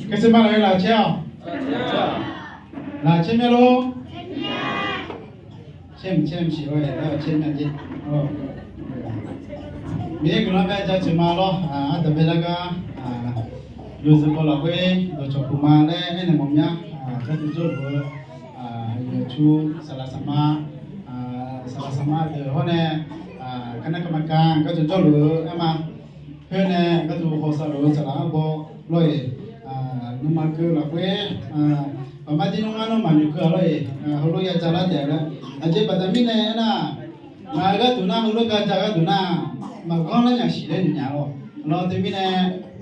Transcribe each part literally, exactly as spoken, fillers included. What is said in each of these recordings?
Kaiqsaq ma laf-aer laf caer-awq. Laf caer mya lor. Caer mq caer mq siq-aer aer-awq, caer mya jeq. Miqyaer guiqlanq bae jaceuq ma lawr. Ardanqbae lar gar, yawzeu paw lafkhoer dawqcawq puq ma laer aernaeq mawf mya. Gharduq jawrluf-eu aqyawf cu saqlaq saqma, saqlaq saqma deuq hawr nae, garnar kaqma ka gharduq jawrluf-eu aer ma. Khoer nae gharduq hawsav luf-eu saqlaq arbaw lawr-iq, nuima keuv lafkhoer, baqmar dir nmr ngar nawmaf noeqkeuv-a lawr-iq, heulof ya ja lar taef laer. Aqjeq baqda mirnae aernar, ngaq-euq gharduq nar heulof ga ja gharduq nar, maqghanr lar nya siq laer noeq nya lawr. Lawr teumirnae,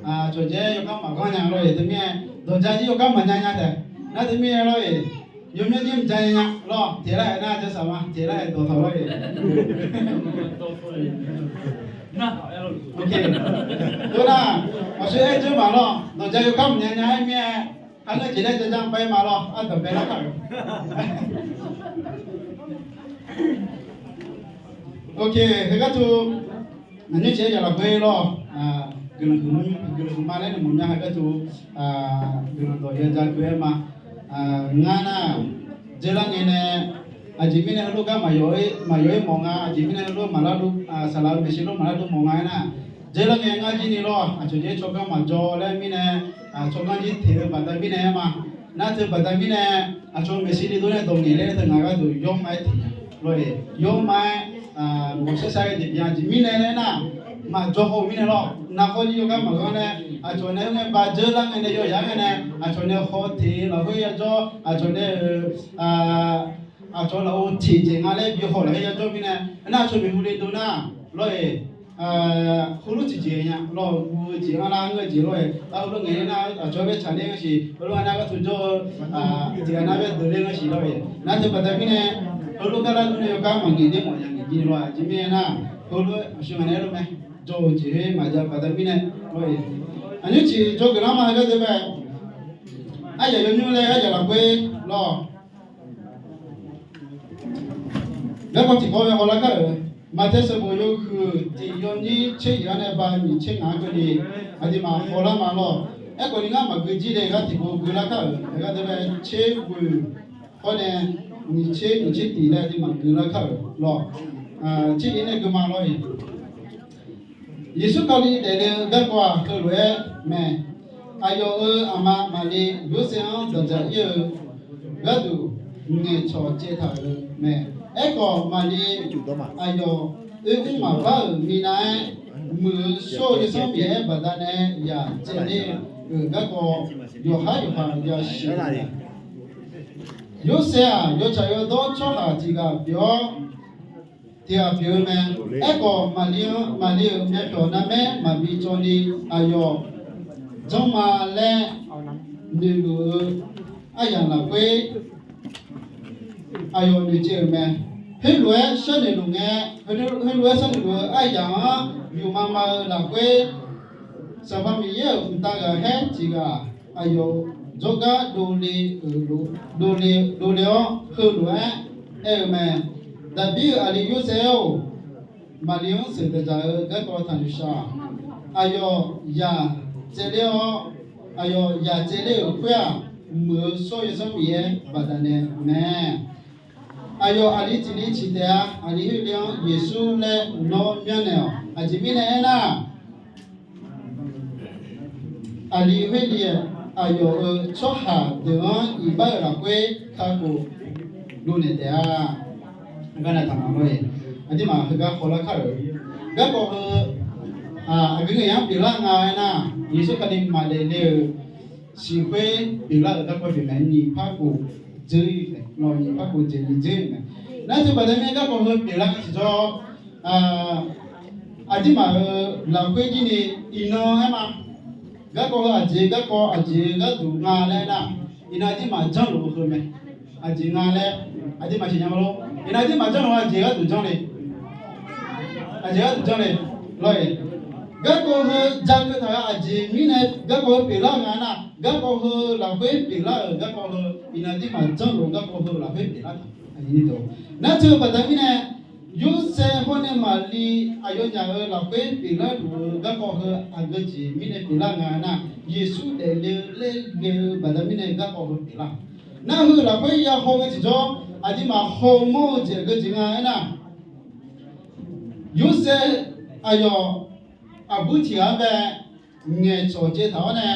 cawqjaer yawkar maqghanr nya lawr-iq, teumirnae dawqja jir yawkar maqnya nya taef. Nar teumirnae lawr-iq, yawmyanr jir mqja nya nya lawr, teq lar-aer nar jawrsaq ma, teq lar-aer dawqtawq lawr-iq. Oke. Tov nar, aqsur aer dzeur ma lawr, dawqja yawkar maqnya nya-aer mir-aer, arngeur jeq laer ja ja paer ma lawr, ardanqbae lar kar-euq. Oke, heugar tu, naqnymr jeq-aer yaq lafkhoer lawr, guiqlanq huiqma laer nae mawf mya heugar tu, guiqlanq dawq ya ja keuv-aer ma. Ngar nar, dzeurlar ngae nae, aqjeq mirnae heulof gar maqyawf-ir mawf nga, aqjeq mirnae heulof maqlar dov, saqlaq-eu maeqshi lof maqlar dov mawf nga aernar, dzeurlar ngae ngar jir ni lawr, aqcawq jeq tsawrganr maqjawr laer mirnae, tsawrganr jir teq-eu baqda mirnae aer ma. Nar teu baqda mirnae, aqcawq maeqshi ni dov nae dawq ngaeq laer teu ngaq gharduq yawrma-aer teq nya lawr-iq, yawrma-aer, maqshar shar-aer jeq byan jeq mirnae laer nar, maqjawr haw-eu mirnae lawr, nav khawr jir yawkar maqghanr nae, aqcawq nae-aer ngae ba dzeurlar ngae nae yawyaq-aer ngae nae, aqcawq nae haw teq lafkhoer yajawr, aqcawq nae-euq, aqcawq lafov teq jeq nga laer bi haw lafkhoer yajawr mirnae, aernar aqcawq maeqhu le dov nar lawr-iq, heulof tiqjeq nya lawr, guv-eu jeq-anr lar ngeur-eu jeq lawr-iq, lar heulof ngaeq-aer nar aqcawq-aer bae tsaqler ngar siq, heulof-aer nar gharduq jawr-eu, tiqghaq nar bae deuq ler ngar siq lawr-iq. Nar teu baqda mirnae, heulof gar lar dur nae yawkar maqngaeq ler mawf ya ngaeq jir ni lawr-iq, aqjeq mirnae nar, heulof aqsur ngaq nae aer lor mae, jawr-eu jeq-aer maqjav baqda mirnae lawr-iq. Aqnymr ciq jawrgeuf lar ma heugar deuq bae, aryaq yawnymr laer aryaq lafkhoer lawr. Garkawv tiqkawv-aer hawlar kar-euq, Maqtaer sanqbof yawhuiq tiq yawnyir tser yif-anr nae ba nyiq tser ngaq-anr keuvni, aqduimaf hawlar ma lawr. Aerkhawf ni ngar maqgui jir le gar tiqpov gui lar kar-euq, heugar deuq bae tser ghoeq hawr nae nyiq tser nyiq tser tiq laer aqduimaf gui lar kar-euq lawr. Tser yif nae gui ma lawr-iq. Yeqsur Kali daefle-eu garkawv-aq heulof-aer mae. Aqyawf-euq aqma Maqli Yorsaev-anr danqdzaq-ir-eu gharduq ngaeqcawq caev taq-euq mae. Aerkhawf, Maqli aqyawf oermr maqbar-euq minav-aer, Muiq-eu Shawr-eu Yawsanr Miqyaer baqdanae yaq caevler-euq garkawv yawqhar yawqha yasheuq-eu mae. Yorsaev-aq, yawtsaq yawdawr tsawrhaq tiq ghaq pyeuf-awr, tiq ghaq pyeuf-eu mae. Aerkhawf, Maqli-anr, Maqli-euq myavpyawq narmaer maqbi cawv ni, aqyawf janrma laer noeqluf-eu aryamq lafkhoer aqyawf noeqcaev-euq mae. Heulof-aer sharnoeq luf ngae, heulof-aer sharnoeq luf-eu aryamq-anr yufma ma-eu lafkhoer, Sanqpaq Miqyaer-euq mqtav ghaqkhaer tiq ghaq aqyawf jawrgar dovle-euq, dovle-awr heulof-aer aer-eu mae. Daqbir-euq aqli Yorsaev-or, Maqli-anr sheuqdanq dzaq-eu garkawv taqnoeq shaq. Aqyawf yaq caevler-awr, aqyawf yaq caevler-euq khoer-aq, Muiq-eu Shawr-eu Yawsanr Miqyaer baqdanae mae. Aqyawf aqli tiq li ciq taef-a. Aqli khoer li-anr Yeqsur laer nawr myanrnaeq-awq. Aqjeq mirnae aernar, aqli khoer li-aq, aqyawf-euq tsawrhaq deuq-anr iqbax-euq lafkhoer kakhof luf naeq taef-a. Aqdirmaf heugar hawlar kar-euq garkawv heu, aqgeu ngaeq-anr pyeuflar nga aernar, Yeqsur Kali maqdaef le-euq siq khoer pyeuflar-euq garkawv pyeuf mae. Nyiq par khof dzeur-ir mae. Nyiq par khof jeq nyiq dzeur-ir mae. Nar teu baqda mirnae garkawv heu pyeuflar nga tiqjawr, aqdirmaf-euq lafkhoer jir ni iqnan aer ma. Garkawv heu aqjeq garkawv aqjeq-eu gharduq nga laer aernar, iqnan aqdirmaf janrluf-eu heu mae. Aqjeq nga laer aqdirmaf siqnya ma lor. Iqnan aqdirmaf janrluf-eu aqjeq gharduq janr le. Aqjeq gharduq janr le. Lawr-iq, garkawv heu ja keuv taq-eu aqjeq mirnae Garkawv heu pyeuflar nga nar, garkawv heu lafkhoer pyeuflar-euq garkawv heu, iqnan aqduimaf janrluf-eu garkawv heu lafkhoer pyeuflar taq. Nar teu-eu baqda mirnae, Yorsaev hawr nae Maqli aqyawfnyaf-euq lafkhoer pyeuflar luf-eu garkawv heu aqgeu jeq mirnae pyeuflar nga nar, Yeqsur daefle-eu laer ghae-eu baqda mirnae garkawv heu pyeuflar. Nar heu lafkhoer ya haw-eu tiqjawr, aqduimaf hawmawr-eu jeq aqgeu jeq nga aernar, Yorsaev aqyawf aqbur tiq ghaq-anr bae ngaeqcawq caev taq-awr nae,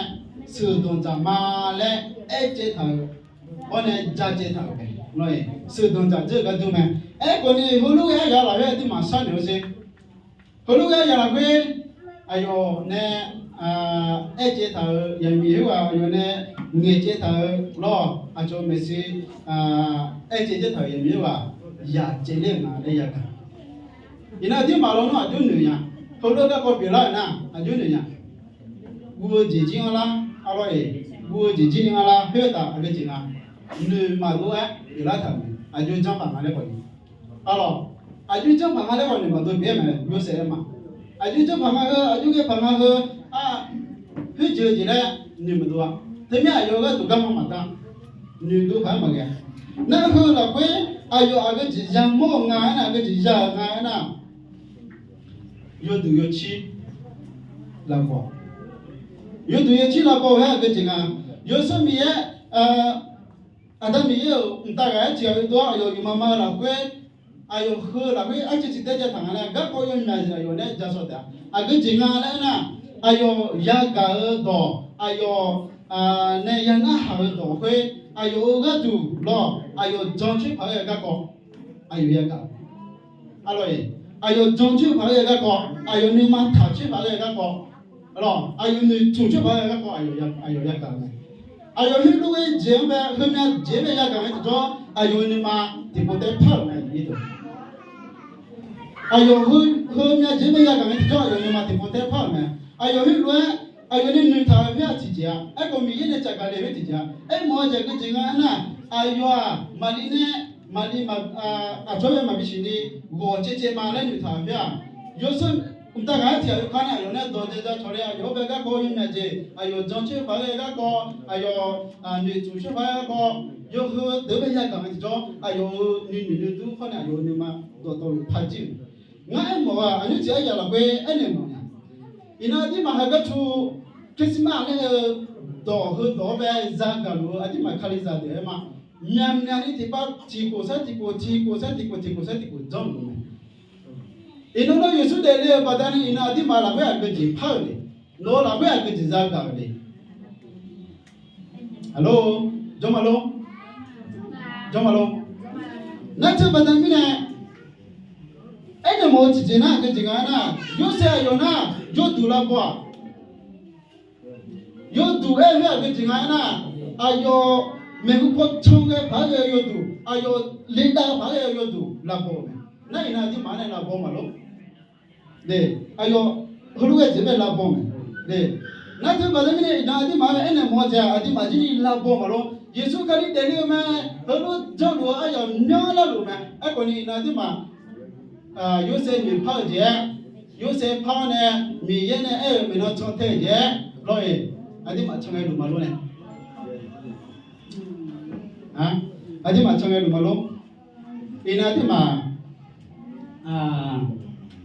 sheuqdanq dzaq ma laer aer caev taq-euq, awr nae ja caev taq-euq mae. Sheuqdanq dzaq dzeur-eu gar dur mae. Aerkhawf ni heulof-aer aryaq lafkhoer aqduimaf sharnoeq-eu sher. Heulof-aer aryaq lafkhoer aqyawf nae aer caev taq-euq yaqmiq khoerghaq, aqyawf nae ngaeq caev taq-euq lawr, aqcawq maeqshi aer caev caev taq-euq yaqmiq khoerghaq, yaq caev ler-euq nga laer yagaq. Iqnan aqduimaf lawnmr aqjox noeq nya. Heulof-aer garkawv pyeuflar-euq nar aqjox noeq nya. Guv-eu jeq jir-anr lar, arlawr-iq, guv-eu jeq jir ni-anr lar khoertaf aqgeu jeq nga. Noeq maqdov-aer pyeuflar taq-euq mae. Aqjox janr paq nga laer khawf ni, arlawr, aqjox janr paq nga laer khawf noeq maqdov pyeuf-aer mae. Yorsaev aer ma, aqjox janr paq nga heu, aqjox ghae paq nga heu, a, khoerjeq-eu jeq laer noeq maqdov-a. Teumirnae aqyawf-eu gharduq garma maqda, noeqdov paq-aer maqghae. Nar heu lafkhoer aqyawf aqgeu jeq yamawr-euq nga aernar, aqgeu jeq ya-euq nga aernar, yawduq yawcir lafbaw, yawduq yawcir lafbaw-aer aqgeu jeq nga. Yawsanr Miqyaer, Aqda Miqyaer-euq mqtav ghaq-aer tiq ghaq-eu dov-awr aqyawf yawqmama-eu lafkhoer, aqyawf heu lafkhoer arciv tiqdaer ja taq nga laer garkawv yawmyaq jeq aqyawf nae ja shaw taef-a. Aqgeu jeq nga laer aernar, aqyawf yagaq-eu dawq, aqyawf nae ya narhaq-eu dawq khoer, aqyawf-euq gharduq lawr, aqyawf jan coer paq-aer ghae-eu garkawv, aqyawf yagaq-eu, arlawr-iq, aqyawf jan coer paq-aer ghae-eu garkawv, aqyawf nuima taq coer paq-aer ghae-eu garkawv, arlawr, aqyawf noeqtmq coer paq-aer ghae-eu garkawv, aqyawf yagaq-eu mae. Aqyawf heulof-aer jeq-anr bae, heumyav jeq-anr bae yagaq ngae tiqjawr, aqyawf-euq nuima tiqpov taef par-euq mae. Aqyawf heumyav jeq-anr bae yagaq ngae tiqjawr, aqyawf nuima tiqpov taef par-euq mae. Aqyawf heulof-aer, aqyawf nae noeqtaq-euq khoer-aq tiqjeq-a. Aerkhawf Miqyaer nae tsafgaq le khoer tiqjeq-a. Aermawf-eu jeq aqgeu jeq nga aernar, aqyawf-aq Maqli nae, Maqli maq, aqcawq-aer maqbi siqni ghawq caevcaev ma laer noeqtaq-euq khoer-aq, yawsanr mqtav ghaq-aer tiq ghaq-eu kar nae aqyawf nae dawq ja ja cawq le, aqyawf-anr bae garkawv yawmyaq jeq, aqyawf jan coer paq-aer ghae-eu garkawv, aqyawf noeqtmq coer paq-aer ghae-eu garkawv, yawqha deuq-anr bae yagaq ngae tiqjawr, aqyawf-euq nuinoeq nuidur khawr nae aqyawf-euq nuima dawqtawvluf par jir-euq. Ngar aermawf-aq, aqnyir tiq aryaq lafkhoer aernaeq mawf nya. Iqnan aqduimaf heugar tu Christmas laer-eu dawq heudawq-anr bae zagaq luf-eu aqduimaf Kalizaq deuq-aer ma. Myaqmyaq ni tiqpav tiqkhof sar tiqkhof, tiqkhof sar tiqkhof, tiqkhof sar tiqkhof janrluf mae. Iqnan nawr Yeqsur daefle-euq baqdanae iqnan aqduimaf lafkhoer aqgeujeq par-euq le. Nawq-eu lafkhoer aqgeujeq zagaq-euq le. Aqlor, jawr ma lor. Jawr ma lor. Nar teu baqda mirnae, aernaeq mawf-eu tiqjeq nar aqgeujeq nga aernar, Yorsaev aqyawf nar yawduq lavbaw-aq, yawduq aer-eu khoer aqgeujeq nga aernar, aqyawf maeqhu paw can ghae paq-aer ghae-eu yawduq, aqyawf ledav paq-aer ghae-eu yawduq lavbaw-euq mae. Nar iqnan aqduimaf nae lavbaw maqlor. Aqyawf heulof-aer jeq bae lavbaw mae. Nar teu baqda mirnae iqnan aqduimaf-anr aernaeq mawf-eu jeq-aq, aqduimaf jir ni lavbaw maqlor. Yeqsur Kali daefle-eu mae. Heulof janrluf-eu aryamq myanrlar luf mae. Aerkhawf ni iqnan aqduimaf Yorsaev noeqpar-eu jeq-aer, Yorsaev par-awr nae Miqyaer nae aer-euq maeqnan can tae-eu jeq-aer lawr-iq, aqduimaf can ngae luf maqlor nae, aqduimaf can ngae luf maqlor. Iqnan aqduimaf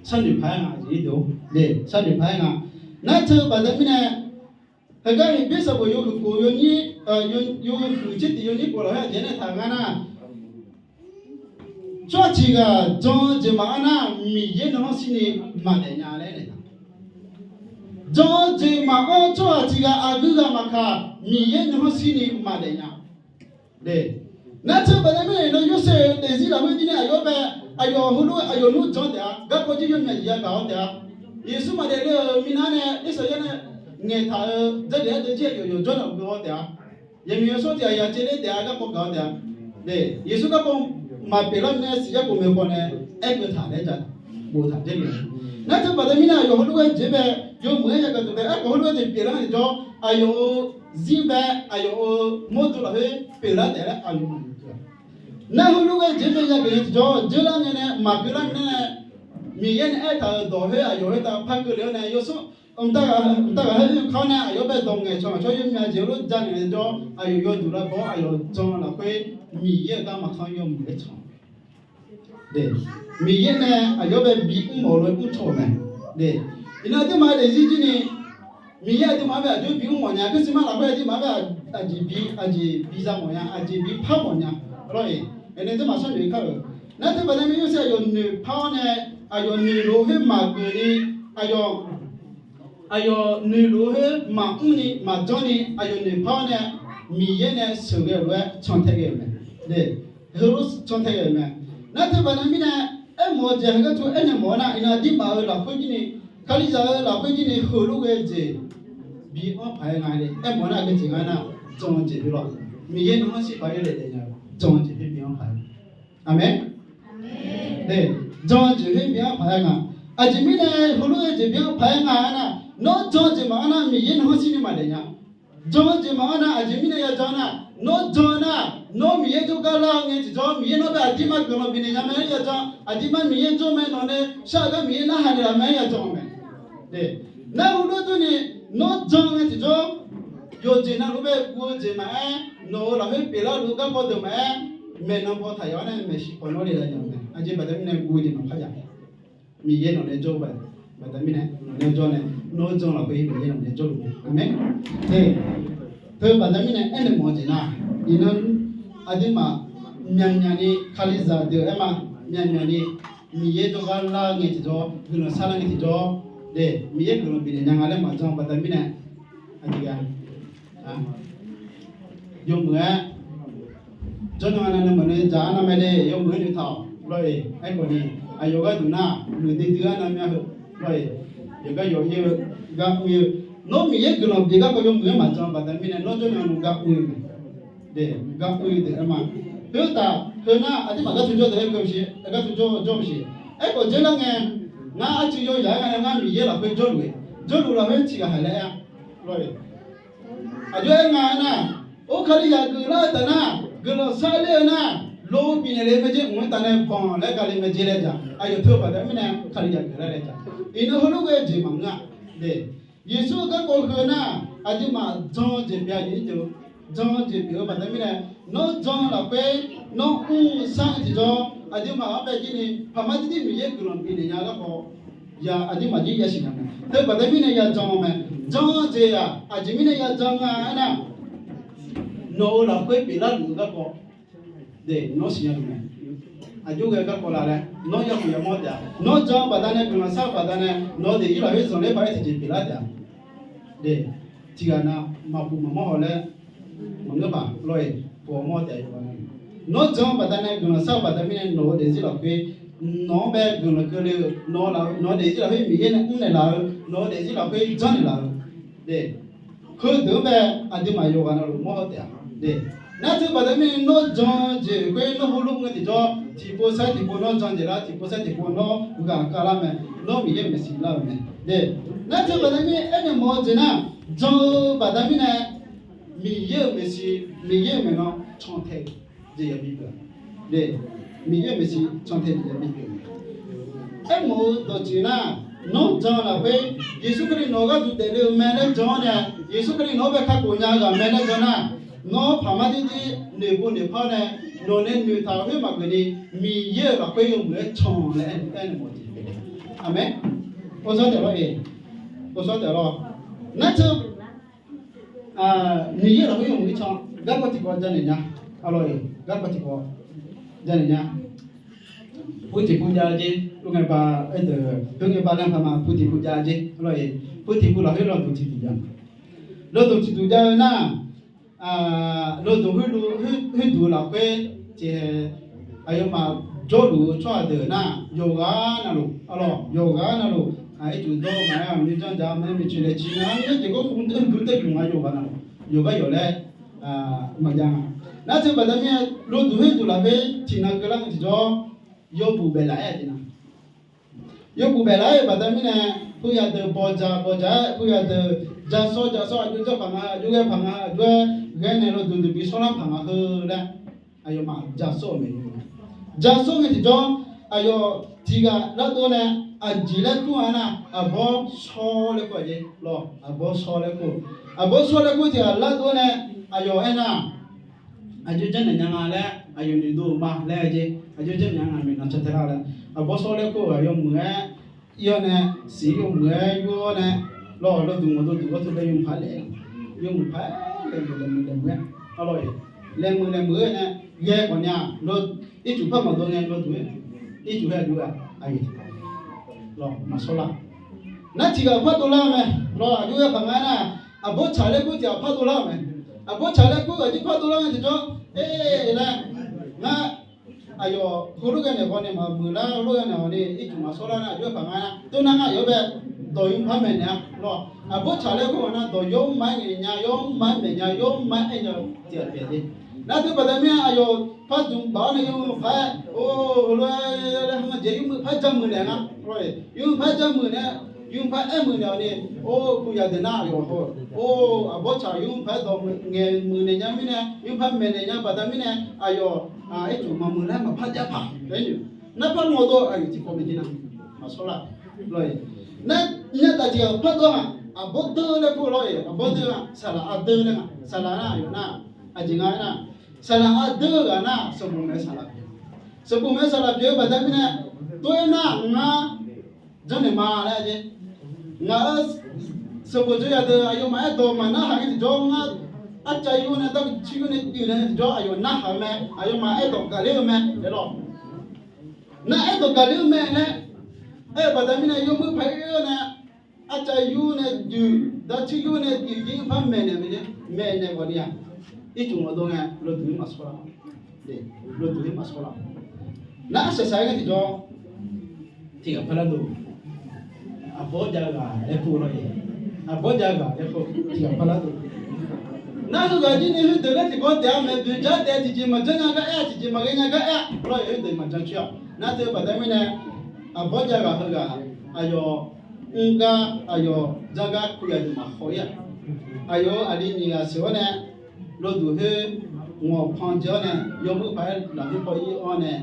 sharnoeq paq-aer nga, sharnoeq paq-aer nga. Nar teu baqda mirnae, heugar Heqbyaer sanqbof yawhuiq khof yawnyir, yawhuiq tser tiq yawnyir khof lafkhoer aqjeq nae taq ngar nar, tsawrhaq tiq ghaq jan-eu jeq maqanr nar, Miqyaer nuikhanr shirni maqdaef nya laer naeq taq. Jan-eu jeq maqanr tsawrhaq tiq ghaq aqgeu ghaq maqkaq, Miqyaer nuikhanr shirni maqdaef nya. Nar teu baqda mirnae iqnan Yorsaev-euq daefzir lafkhoer jir nae aqyawf-anr bae, aqyawf heulof-aer aqyawf nmr jan taef-a. Garkawv jir yawmyaq jeq yagaq-awr taef-a. Yeqsur maqdaef le-euq minav nae Irsaqyar nae ngaeqtaq-euq Jarlif-aer deuv jir aqyawf yawqjawr navluf-awr taef-a. Yaqmiq yawsanr tiq ghaq ya caev ler taef-a. Garkawv gaq-awr taef-a. Yeqsur garkawv maqpyeuf lar nae siqyar khof maeq khawf nae aer keuv taq laer ja, boftaq Jarlif-a. Nar teu baqda mirnae aqyawf heulof-aer jeq bae, yawmuiq-aer yagaq deuq bae, aerkhawf heulof-aer jeq pyeuflar naeq jawr, aqyawf-euq zir bae, aqyawf-euq mawrdo lafkhoer pyeuflar taef-a laer aqyawf maqnoeq teu-a. Nar heulof-aer jeq bae yagaq-eu tiqjawr, dzeurlar ngae nae maqkeuv lar ngae nae, Miqyaer nae aertaq-euq dawq khoer aqyawf khoertav par keuvle-awr nae yawsanr Mqtav ghaq, mqtav ghaq haer-eu kar nae aqyawf bae dawq ngaeqcawq aqcawq yawmyaq jeq lof janaeq-eu jawr, aqyawf yawduq lavbaw-awr aqyawf jan lafkhoer Miqyaer-euq garma kanr yawmuiq-aer can. Miqyaer nae aqyawf bae bi mr mawf lof-aer mr caw-euq mae. Iqnan aqduimaf daefzir jir ni, Miqyaer aqduimaf-anr bae aqjox bi mr mawf nya, Christmas lafkhoer aqduimaf-anr bae aqjeq bi, aqjeq bi za mawf nya, aqjeq bi par mawf nya. Lawr-iq, aernae aqduimaf sharnoeq kar-euq. Nar teubaqda mirnae yawshaef aqyawf noeqpar-awr nae, aqyawf noeqlof khoer maqgeuf ni, aqyawf aqyawf noeqlof khoer maqmr ni maqjanr ni aqyawf noeqpar-awr nae, Miqyaer nae sheuqghae-euq lof-aer cantae ghae-euq mae. Heulof cantae ghae-euq mae. Nar teubaqda mirnae, aermawf-eu jeq heugar teu aernaeq mawf-eu nar, iqnan aqduimaf-euq lafkhoer jir ni, Kalizaq-euq lafkhoer jir ni heulof ghae-eu jeq bi anr paq-aer nga le. Aermawf-eu nar aqgeu jeq nga nar, jan-eu jeq khoer lawr. Miqyaer nuikhanr shir paq-aer laejae nya-eu jan-eu jeq khoer bi anr paq-aer. Aqmeq. Jan-eu jeq khoer bi anr paq-aer nga. Aqjeq mirnae heulof ghae jeq bi anr paq-aer nga aernar, nawr jan-eu jeq maqanr nar Miqyaer nuikhanr shir ni maqdaef nya. Jan-eu jeq maqanr nar aqjeq mirnae ya jan nar, nawr jan nar, nawr Miqyaer jawrgar lar-eu ngae tiqjawr, Miqyaer nawr bae aqdirma guiqlanq bifnaeq nya mae aer ya jan. Aqdirma Miqyaer jawr mae, nawq nae shar-eu gar Miqyaer narhaq naeqlaf mae aer ya jan-eu mae. Nar heulof durni, nawr jan ngae tiqjawr, yawqjeq navluf bae guv-eu jeq maqaer, nawq-euq lafkhoer pyeuflar luf-eu garkawv deuq maqaer, maeqnan paw taq yawf-anr nae maeqshi pawf nawr le la nya-eu mae. Aqjeq baqda mirnae guv-eu jeq maqpar ya. Miqyaer nawq nae jawr-eu baqda mirnae, nawq nae jawr nae, nawr jan lafkhoer Miqyaer nawq nae jawrluf mae. Aqmeq. Teubaqda mirnae aernaeq mawf-eu jeq nar, iqnan aqduimaf myaqmyaq ni Kalizaq deuq aer ma, myaqmyaq ni Miqyaer jawrgar lar ngae tiqjawr, guiqlanq sharlar ngae tiqjawr, Miqyaer guiqlanq bifnaeq nya nga laer maqjan baqda mirnae, aqjeq ghae yawmuiq-aer jawrnan nav nae maqnae dzaq-anr navmae le, yawmuiq-aer noeqtaq-awq lawr-iq. Aerkhawf ni, aqyawf gharduq nar, muiqdui dui-anr navmya heu lawr-iq. Yawqgar yawf ir-eu, gar mr ir-eu, nawr Miqyaer guiqlanq bif garkawv yawmuiq-aer maqjan baqda mirnae nawr jawrnan nmr gar mr-eu mae. Gar mr-eu deuq aer ma. Khoertaf heu nar aqduimaf gar tmr jawr deuq aer keuv-eu, gar tmr jawr jawr-eu siq. Aerkhawf dzeurlar ngae, ngar arcuiv yawzaq-aer nga nae ngar Miqyaer lafkhoer jawrluf-eu, jawrluf lafkhoer tiqghaq haiq laer aer-a lawr-iq. Aqjox-aer nga aernar, or Kalizaq geuflar-eu taf nar, guiqlanq sharler-eu nar, lo bifnaeq le mae jer, mq-anr taf nae banq laer gale mae jer laer jaq. Aqyawf teu baqda mirnae Kalizaq geuflar laer jaq. Iqnan heulof ghae jeq maqngeur-a. Yeqsur-eu garkawv heu nar, aqduimaf jan-eu jeq pyeuf-a jeq ir deuq, jan-eu jeq pyeuf-eu baqda mirnae, nawr jan lafkhoer, nawr mr-eu sar-eu tiqjawr, aqduimaf-anr bae jir ni paqmar jirdir Miqyaer guiqlanq bifnaeq nya garkawv ya aqduimaf jir yasiq nya mae. Teubaqda mirnae ya jan-eu mae. Jan-eu jeq-aq aqjeq mirnae ya jan nga aernar, nawq-euq lafkhoer pyeuflar luf-eu garkawv nawr siqnya luf mae. Aqjox ghae garkawv la laer nawr yakhmq yamawr taef-a. Nawr jan-eu baqda nae guiqlanq shar-eu baqda nae nawq-eu daefzir lafkhoer zanqler paq-aer tiqjeq pyeuflar taef-a. Tiqghaq nav maqpuq maqmawr haw laer maqngeur paq lawr-iq, puq-awr mawr taef-a. Nawr jan-eu baqda nae guiqlanq shar-eu baqda mirnae nawq-eu daefzir lafkhoer nawq-anr bae guiqlanq keuvle-eu, nawq-eu daefzir lafkhoer Miqyaer nae mrnaeq laf-eu, nawq-eu daefzir lafkhoer janrnaeq laf-eu heudeuq-anr bae aqduimaf yawqghaq navluf mawr haw taef-a. Nar teu baqda mirnae nawr jan-eu jeq khoer nawr heulof ngae tiqjawr, tiqpov sair tiqpov nawr jan jeq lar, tiqpov sair tiqpov nawr ghaq kavlar mae. Nawr Miqyaer-euq maeqshi lar-euq mae. Nar teu baqda mirnae aernaeq mawf-eu jeq nar, jan-eu baqda mirnae Miqyaer-euq maeqshi, Miqyaer-euq maeqnan cantae jeq yabi pyeuf-a. Miqyaer-euq maeqshi cantae jeq yabi pyeuf-a. Aermawf-eu dawqtsuif nar, nawr jan lafkhoer Yeqsur Kali nawq-eu gharduq daefle-eu mae laer jan-awr nae, Yeqsur Kali nawq-anr bae kakhof nya-eu ghaq mae laer jan nar, nawr paqmar dirdir noeqpov noeqpar nae, nawq nae noeqtaq-euq khoer maqgeuf ni, Miqyaer-euq lafkhoer yawmuiq-aer can laer aernaeq mawf-eu jeq. Aqmeq. Ovsawr taef lawr-iq, ovsawr taef lawr. Nar teu Miqyaer lafkhoer yawmuiq-aer can, garkawv tiqkawv janaeq nya. Arlawr-iq, garkawv tiqkawv janaeq nya. Pu tiqpu jav-eu jer, pu ngae ba, aerdeuq pu ngae ba laer paq ma, pu tiqpu jav-eu jer. Arlawr-iq, pu tiqpu lafkhoer lawduq tiqduq jav. Lawduq tiqduq jav-eu nar, lawduq khoerduq lafkhoer tiqhae, aqyawfmaf jawrluf-eu tsawrhaq deuq nar, yawqghaq navluf, arlawr, yawqghaq navluf, ircuf dawr-eu maqaer, aqmir janr dzaq-a maqaer, miqcoeq laeqciq nga, armir jeq gawr fu mr deuq deuq deuq deuq nga yawqghaq navluf, yawqghaq yawq laer maqjav nga. Nar teu baqda mirnae, lawduq khoerduq lafkhoer tiqnan keuvlar-eu tiqjawr, yawbuf baef laf-aer-a jeq nar. Yawbuf baef laf-aer-eu baqda mirnae, puiv yadeuq bawqdzaq bawqdzaq-aer, puiv yadeuq ja sawr ja sawr, aqjox janr paq nga, aqjox ghae paq nga, aqjox-aer ghae nae lawduq deuq bi sawrlar paq nga heu laer, aqyawfmaf ja sawr-euq mae. Ja sawr ngae tiqjawr, aqyawf tiqghaq lardov nae Aqjeq laer kur-a nar, aqbawr shawr laer kur-a jeq lawr, aqbawr shawr laer kur. Aqbawr shawr laer kur tiq ghaq lar dov-awr nae, aqyawf aernar, aqjox janrnaeq nya nga laer, aqyawf noeqdov ma laer jeq, aqjox janrnaeq nya nga maeqnan caw tae lar laer, aqbawr shawr laer kur-euq aqyawf meuq-aer ir-awr nae, siq yawmuiq-aer yur-awr nae, lawr, lawduq ngawqdov duq gharduq laer yawmuiq paq-aer laeq, yawmuiq paq-aer laeq, laeqmuiq laeqmuiq-aer, arlawr-iq, laeqmuiq laeqmuiq-aer nae, ghae khawf nya, ircuf par maqdov ngae lawduq-aer, ircuf ghae aqjox-aq aqyawf tiq lawr maqshawr lar. Nar tiq ghaq par dovlar-eu mae, lawr, aqjox ghae paq nga aernar, aqbawr tsaq laer kur tiq ghaq par dovlar-euq mae. Aqbawr tsaq laer kur ghaq jir par dovlar ngae tiqjawr, e, laer, ngar aqyawf heulof ghae naeq ghawq ni maqmuiq lar, heulof ghae naeq ghawq ni ircuf maqshawr lar nar, aqjox ghae paq nga aernar, dovnar ngar aqyawf-anr bae dawq yawmr par maeqnaeq-a lawr. Aqbawr tsaq laer kur-a nar, dawq yawmr mar ngaeq nya, yawmr mar maeq nya, yawmr mar aer nya-eu tiq ghaq pyeuf-a jeq. Nar teu baqda mirnae aqyawf par dmq baf-awr nae yawmuiq paq-aer, or, heulof-aer laer heujeq yawmuiq par ja muiq naeq nga, yawmuiq par ja muiq naeq, yawmuiq par aer muiq naeq-awq ni, or, puq yadeuq nar aqyawf haw, or, aqbawr tsaq yawmuiq par-aer dawq ngaeq muiq naeq nya mirnae, yawmuiq par maeqnaeq nya baqda mirnae, aqyawf ircuf maqmuiq lar maqpar jav paq laer noeq. Nar par mawr dov aqyawf tiqkawv maeq jir nar, maqshawr lar. Lawr-iq, nar nya taf tiq ghaq par dov-aq, aqbawr deur laer kur lawr-iq, aqbawr deur-aq, saqlaq ardeur laer nga, saqlaq nar aqyawf nar, aqjeq nga aernar, saqlaq ardeur-eu ghaq nar sanqbof maeq-eu saqlaq pyeuf. Sanqbof maeq-eu saqlaq pyeuf-eu baqda mirnae, tov-aer nar ngar janrnaeq ma laer jeq. Ngaq-euq sanqbof dzoer yadeuq aqyawfmaf aerdawq maqnarhaq ngae tiqjawr, ngar arcav yur nae darcir yur nae duidui nae tiqjawr aqyawf narhaq-eu mae, aqyawfmaf aerdawq gaqler-eu mae laer lawr. Nar aerdawq gaqler-eu mae laer aer-eu baqda mirnae yawmuiq paq-aer nae arcav yur nae duidui, darcir yur nae duidui-ir par maeqnaeq mae, maeqnaeq ghawqni-aq, ircuf mawr dov ngae lawduq-ir maqshawr lar. Lawduq-ir maqshawr lar. Nar arsaq saq-aer ngae tiqjawr, tiq ghaq par lar dov. Aqbawr jav ghaq laer kur lawr-iq, aqbawr jav ghaq laer kur tiq ghaq par lar dov. Nar heughaq jir ni heudeuq laer tiqkawv taef-a maeq, boeqjar taef tiqjeq maqjanr nya gar aer-a, tiqjeq maqghae nya gar aer-a lawr-iq, heudeuq maqjan coer-a. Nar teu baqda mirnae, aqbawr jav ghaq heughaq, aqyawf mr gar aqyawf janr gar kur yadeuq maqhaw-ir-aq, aqyawf-euq aqli nyiq ghaq sheuq-awr nae, lawduq khoer ngawq pan dzae-awr nae, yawmuiq paq-aer lafkhoer paw ir-awr nae,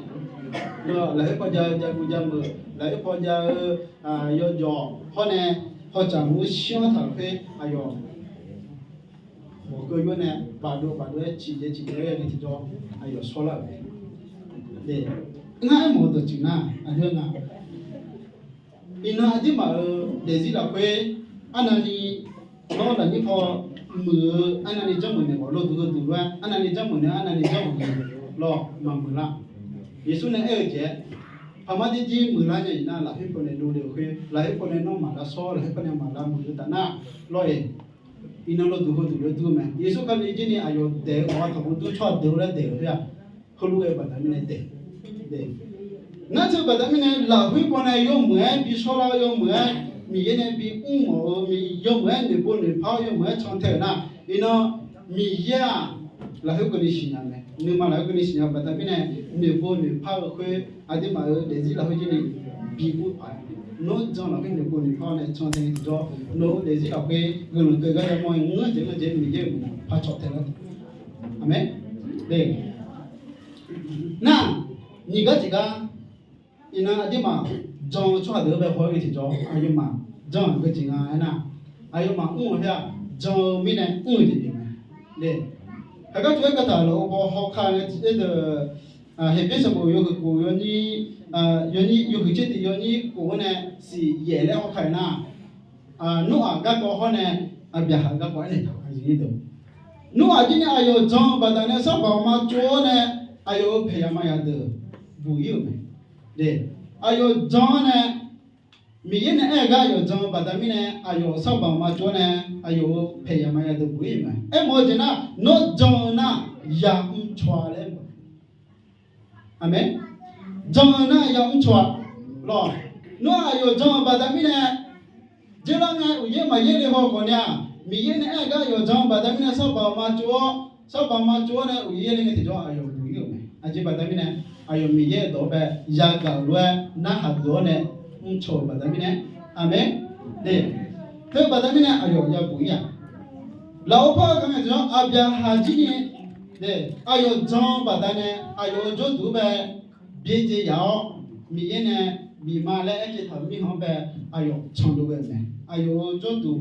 lafkhoer paw jav-eu jav guv jav meuq, lafkhoer paw jav-eu yawjawf hawr nae, hawtsaq mur shir-anr taq-euq khoer aqyawf ghawqkeuv yur nae bafdov bafdov-aer ciqjaev ciqjaev-aer nae tiqjawr aqyawf shawrlar-euq mae. Ngar aermawf-eu dawqtsuif nar aqjox nga, iqnan aqdirmaf-euq daefzir lafkhoer arnavni nawr lafnyir paw muiq-eu arnavni janrmuiq naeq khawf lawduq heuduq lof-aer arnavni janrmuiq naeq arnavni janrmuiq naeq lawr maqmuiq lar. Yeqsur nae aer-eu jeq-aer, paqmar dirdir muiqlar nya-iq nar lafkhoer paw nae dovle-eu khoer, lafkhoer paw nae nawr maqlar shawr, lafkhoer paw nae maqlar muiq-eu taf nar lawr-iq, iqnan lawduq heuduq lof-aer dur-eu mae. Yeqsur Kali jir ni aqyawf daef-eu ghaq-anr tanqpov dur tsawrhaq deuq-eu laer daef-euq khoer-aq, heulof-aer baqda mirnae daef. Nar teu baqda mirnae lafkhoer paw nae yawmuiq-aer bi shawrlar-eu, yawmuiq-aer Miqyaer nae bi mrmawf-eu, yawmuiq-aer noeqpov noeqpar-awr, yawmuiq-aer can tae-euq nar, iqnan Miqyaer-aq lafkhoer keuvni siqnya mae. Nuima lafkhoer keuvni siqnya baqda mirnae, noeqpov noeqpar-eu khoer aqduimaf-euq daefzir lafkhoer jir ni bi ur paq-aer, nawr jan lafkhoer noeqpov noeqpar-awr nae can tae-eu tiqjawr, nawq-euq daefzir lafkhoer guiqlanq keuv gar yamawr-aer ngeurjeq ngeurjeq Miqyaer-euq maq par cawq tae lar. Aqmeq. Nar, nyiq gar tiq gar, iqnan aqduimaf jan-eu tsawrhaq deuq-anr bae haw-aer ngae tiqjawr, aqyawfmaf jan-euq geujeq nga aernar, aqyawfmaf mr-eu khoer-aq, jan-eu mirnae mr-eu jeq pyeuf mae. Haqgar tov-aer kataq lafov paw hawkar ngae tiqdeuq, Heqbyaer sanqbof yawhuiq khof yawnyir, yawnyir yawhuiq tser tiq yawnyir khof-anr nae siq yaef laer hawkar-eu nar, Noraq garkawv hawr nae Aqbyaqhaq garkawv aernaeq taq-euq. Noraq jir nae aqyawf jan-eu baqdanae sarbaq ma tsov-awr nae aqyawf-euq paeqyaq maqyaq deuq buq-ir-euq mae. Aqyawf jan-awr nae Miqyaer nae aer-eu gar aqyawf jan-eu baqda mirnae aqyawf sarbaq ma tsov-awr nae aqyawf-euq paeqyaq maqyaq deuq buq-ir-euq mae. Aermawf-eu jeq nar, nawr jan-eu nar yamr caw-a laer aermawf-eu. Aqmeq. Jan-eu nar yamr caw-a lawr. Nawr aqyawf jan-eu baqda mirnae dzeurlar ngae uqyaer maqyaer le haw khawf ni-aq, Miqyaer nae aer-eu gar aqyawf jan-eu baqda mirnae sarbaq ma tsov-awr, sarbaq ma tsov-awr nae uqyaer le ngae tiqjawr aqyawf buq-ir-euq mae. Aqjeq baqda mirnae aqyawf Miqyaer-euq dawq-anr bae yagaq-euq lof-aer narhaq geuf-awr nae mrcaw-euq baqda mirnae. Aqmeq. Teu baqda mirnae aqyawf yabuq-ir-aq, lafov par-eu gar ngae tiqjawr Aqbyaqhaq jir ni aqyawf jan-eu baqdanae aqyawf-euq jawrduq-anr bae byaerdzae yaf-awr Miqyaer nae bif ma laer aerjeq taq-euq mirkhanq-anr bae aqyawf canluf ghae-euq mae. Aqyawf-euq jawrduq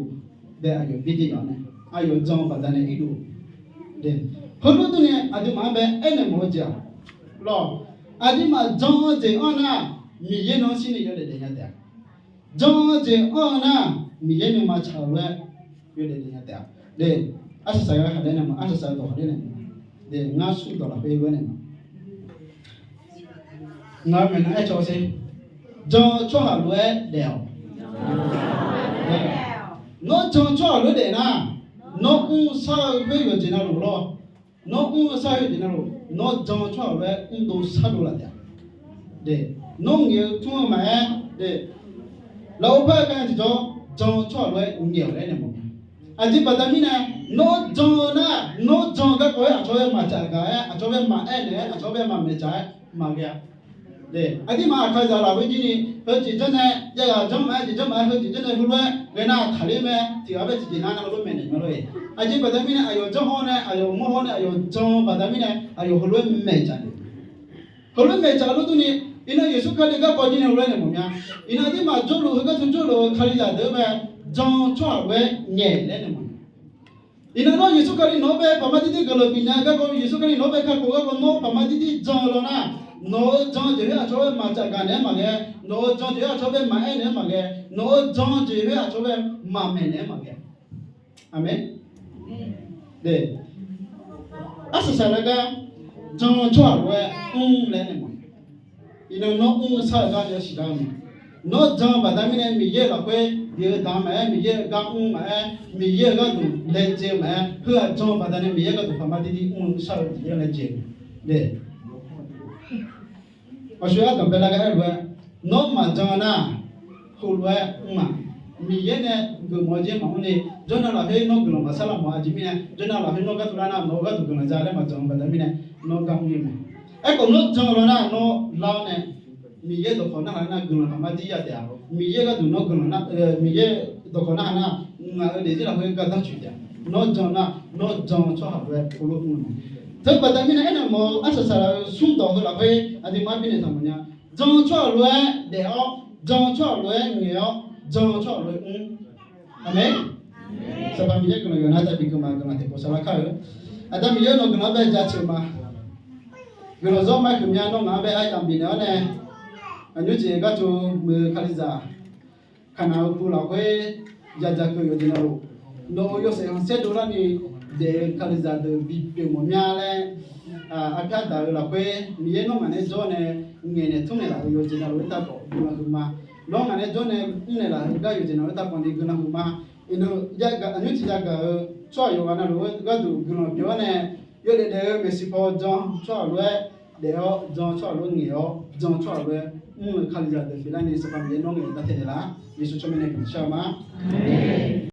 bae aqyawf bi jeq yaf-awr nae, aqyawf jan-eu baqdanae irdov. Heulof durni aqduimaf-anr bae aernaeq mawf-eu jeq-aq, lawq, aqduimaf jan-eu jeq anr nar, Miqyaer nan-anr shirni yawdaef daef nya taef-a. Jan-eu jeq anr-eu nar, Miqyaer nuima tsaq-eu lof-aer yawdaef daef nya taef-a. Arsaq saq-eu khaqdae nae ma, arsaq saq-eu dawq khaqdae nae ma. Ngar surdawq lafkhoer lof-aer nae ma. Ngaq-euq maeqnan aer caw sher. Jan-eu tsawrhaq lof-aer daef-awq. Nawr jan-eu tsawrhaq lof-aer daef nar, nawr mr-eu shar-eu khoer yawqjeq navluf lawr. Nawr mr-eu shar-eu yawqjeq navluf, nawr jan-eu tsawrhaq lof-aer mrdov shardov laf taef-a. Nawr ngaeq-eu tmr-eu maqaer, lafov par-eu ka tiqjawr, jan-eu tsawrhaq lof-aer ngaeq-awq laer nae mawf-eu mae. Aqjeq baqda mirnae, nawr jan-eu nar, nawr jan-eu garkawv-aer aqcawq bae maqcaf gaq-aer, aqcawq bae maqaer naeq-aer, aqcawq bae maqmaeq dzaq-aer maqghae-a. Aqduimaf aqkaqzaq lafkhoer jirni, heujeq janr nae, jav ghaq janr maqaer, jeq janr maqaer, heujeq janr nae heulof-aer ghae nar taqler mae, tiq ghaq bae tiqjeq nar navluf-aer maeqnaeq ma lor-eq. Aqjeq baqda mirnae, aqyawf janr hawr nae, aqyawf mawr hawr nae, aqyawf jan-eu baqda mirnae, aqyawf heulof-aer maeqdzaq naeq. Heulof-aer maeqdzaq lof durni, iqnan Yeqsur Kali garkawv jirni heulof-aer naeq mawf mya. Iqnan aqduimaf jawrluf heugar tmr jawrluf-eu Kalizaq deuq-anr bae jan-eu tsawrhaq lof-aer ngaeq laer naeq mawf mya. Iqnan nawr Yeqsur Kali nawq-anr bae paqma dirdir guiqlanq bifnya garkawv, Yeqsur Kali nawq-anr bae kakhof garkawv, nawr paqma dirdir jan-eu lawr nar, nawq-eu jan-eu jeq khoer aqcawq bae maqdzaq gaq naeq-aer maqghae, nawq-eu jan-eu jeq khoer aqcawq bae maqaer naeq-aer maqghae, nawq-eu jan-eu jeq khoer aqcawq bae maqmaeq naeq-aer maqghae. Aqmeq. Arsaq saqlar gar, jan-eu tsawrhaq lof-aer mr laer naeq mawf. Iqnan nawr mr-eu shar-eu gar nae siqlar-eu mae. Nawr jan-eu baqda mirnae Miqyaer-euq lafkhoer bi-eu daq maqaer, Miqyaer-euq gar mr maqaer, Miqyaer-euq gharduq laejae-eu maqaer, heu-aq jan-eu baqda nae Miqyaer gharduq paqma dirdir mr-eu shar-eu Miqyaer laejae-eu mae. Aqshoe ardanq baelar gar aer-eu lof-aer, nawr maqjan nar, heulof-aer mr-aq, Miqyaer nae geufmawf-eu jeq maqmr ni, jawrnav lafkhoer nawr guiqlanq maqsar lar mawf-a. Aqjeq mirnae jawrnav lafkhoer nawr gharduq lar nar, nawq-eu gharduq guiqlanq ja laer maqjan-eu baqda mirnae, nawr gar mr-ir mae. Aerkhawf nawr jan-eu lawr nar, nawr lar-awr nae, Miqyaer dawqkawq narhaq nar guiqlanq paqma dirdir ya taef-a. Miqyaer gharduq nawr guiqlanq nar, Miqyaer dawqkawq narhaq nar, ngaq-euq daefzir lafkhoer gardanr coeq taef-a. Nawr jan nar, nawr jan-eu tsawrhaq lof-aer heulof mr-eu mae. Teubaqda mirnae aernaeq mawf-eu arsaq saqlar-eu smrdawq heu lafkhoer aqduimaf-anr binaeq taq mawf nya. Jan-eu tsawrhaq lof-aer daef-awr, jan-eu tsawrhaq lof-aer ngaeq-awr, jan-eu tsawrhaq lof-aer mr. Aqmeq. Sanqpaq Miqyaer guiqlanq yawqha-anr taq bif geuf ma, guiqlanq tiqpov saqlar kar-eu. Aqda Miqyaer nawq guiqlanq-anr bae jaceuq ma. Guiqlanq zawr ma huiqmya nawr ngaq-anr bae aryamq bifnaeq-awr nae, aqnymr jeq gharduq muiq-eu Kalizaq kaqnaq-eu bu lafkhoer yadzaq keuv yawqjeq navluf, nawq-euq yawshaef khanqsaer dovlarni daef-eu Kalizaq deuq bipyeuf mawf mya laer, arpyar daq-eu lafkhoer Miqyaer nawr ngaq nae jawr nae ngaeqnaeq tmrnaeq laf-euq yawqjeq navluf-aer darkawv guiqlanq huiqma. Nawr ngaq nae jawr nae mrnaeq laf-euq gar yawqjeq navluf-aer darkawv ni guiqlanq huiqma. Iqnan aqnymr tiq yadzaq gaq-eu tsawrhaq yawqghaq navluf-eu gharduq guiqlanq pyeuf-awr nae, yawdaef daef-eu maeqshi paw jan tsawrhaq lof-aer daef-awr, jan tsawrhaq lof-aer ngaeq-awr, jan tsawrhaq lof-aer mr-eu Kalizaq deuq pyeuflarni Sanqpaq Miqyaer nawr ngaeq-eu gar taenaeq laf-a. Yeqsur tsawrmyanr nae guiqlanq shar-eu ma. Aqmeq.